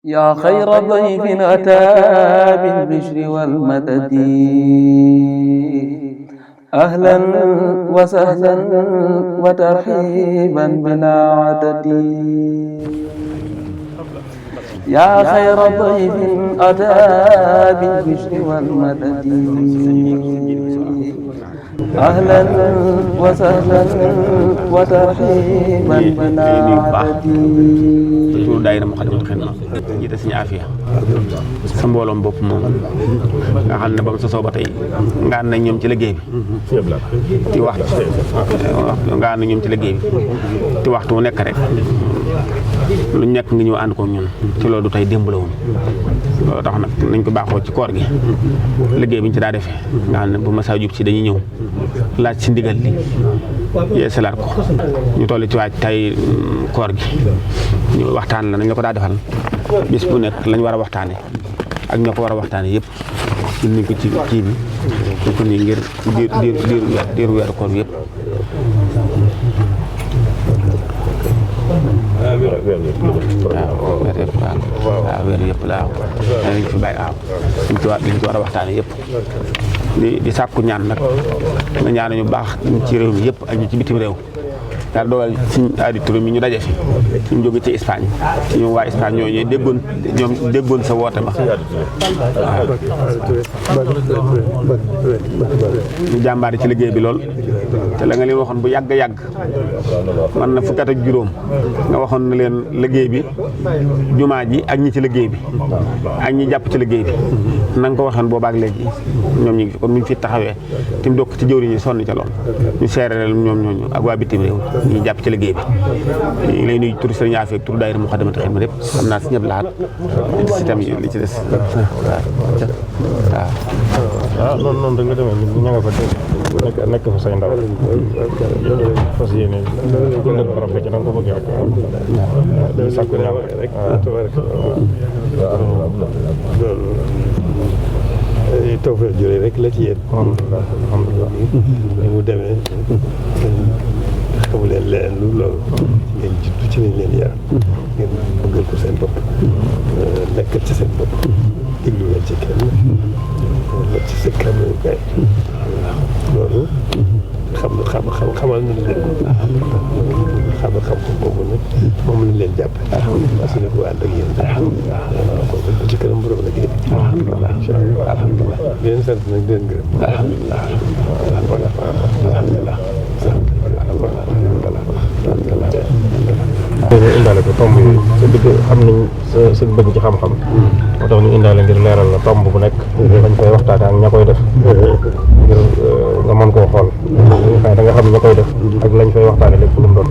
yaa xayra dayfin ataa bil bishri wal madadi ahlan wa sahlan wa tarhiiban bilaa adadi yaa xayra dayfin ataa bil bishri wal madadi ahlan wa sahlan wa tarhiiban bilaa adadi turu daayira Moukhaddamatoul Khidma jiite Sëriñ Afiya sa mbooloom bopp moom nga xam ne ba mu sosoo ba tey nga ànd nañ ñoom ci liggéey bi ci waxtu nga ànd ñoom ci liggéey bi ci waxtu wu nekk rek lu nekk nga ñëw ànd ko ñun ci loolu du tey démb la woon loolu tax nag nañ ko baaxoo ci koor gi liggéey bi ñu ci daa defee nga xam ne bu ma saa jub si dañuy ñëw laaj si ndigal li yeesalaat ko ñu toll ci waaj tay koor gi ñu waxtaan la nañ la ko daa defal bis bu nekk lañ war a waxtaane ak ñoo ko war a waxtaane yëpp ñu nañ ko ci kii bi ñu ko nii ngir diiru weeru koor yëpp waaw weer yëpp la waaw nañ fi bàyyi waaw liñ ci war a waxtaane yëpp di sàkku ñaan nag nga ñaan ñu baax ci réew mi yëpp ak ñu ci bitim réew daal dogal suñ aadi turam mi ñu daje fi ñu jóge ci Espagne ñoom waa Espagne ñooñu déggoon sa woote ba waaw ñu jàmbaari ci liggéey bi lool te la nga leen waxoon bu yàgg man na fukki at ak juróom nga waxoon na leen liggéey bi jumaa ji ak ñi ci liggéey bi ak ñi jàpp ci liggéey bi na nga ko waxoon boobaak léegi ñoom ñi ngi fi kon muñ fi taxawee tim dokk ci jëwriñ ñi sonn ca lool ñu seereel ñoom ñooñu ak waa bitim réew ñu jàpp ci liggéey bi ñu ngi lay nuyu turu Sëriñ Afiya ak turu daayira Moukhaddamatoul Khidma lépp xam naa si ñëpp laat si tam li ci des waaw noonu rek la demee ñun ña nga fa nekk fa say ndaw fas yéene dundal borom bi ci na nga ko bëggee rek di sàkku ñaan rek tawfeex jure rek la ci yéen alhamdulilah ni mu demee xamu leen leneen lu loolu ngeen juddu ci lañ leen yar ngeen bëggal ko seen bopp nekkal ci seen bopp déglu leen ci kenn la ci sa kenn kay loolu xamal nañ leen ko xam boobu nag moom lañ leen jàpp parce que ne ko ànd ak yéen kon ba ci kanam borom la génn alhamdulilah di leen sant nag di leen gërëm alhamdulilah indaale ko tomb yooyu sa bëgg xam nañ sa bëgg ci xam-xam moo tax ñu indaale ngir leeral la tomb bu nekk dañ koy waxtaane ak ña koy def ngir nga mën koo xool da nga xam ña koy def ak lañ fay waxtaane lépp lu mu doon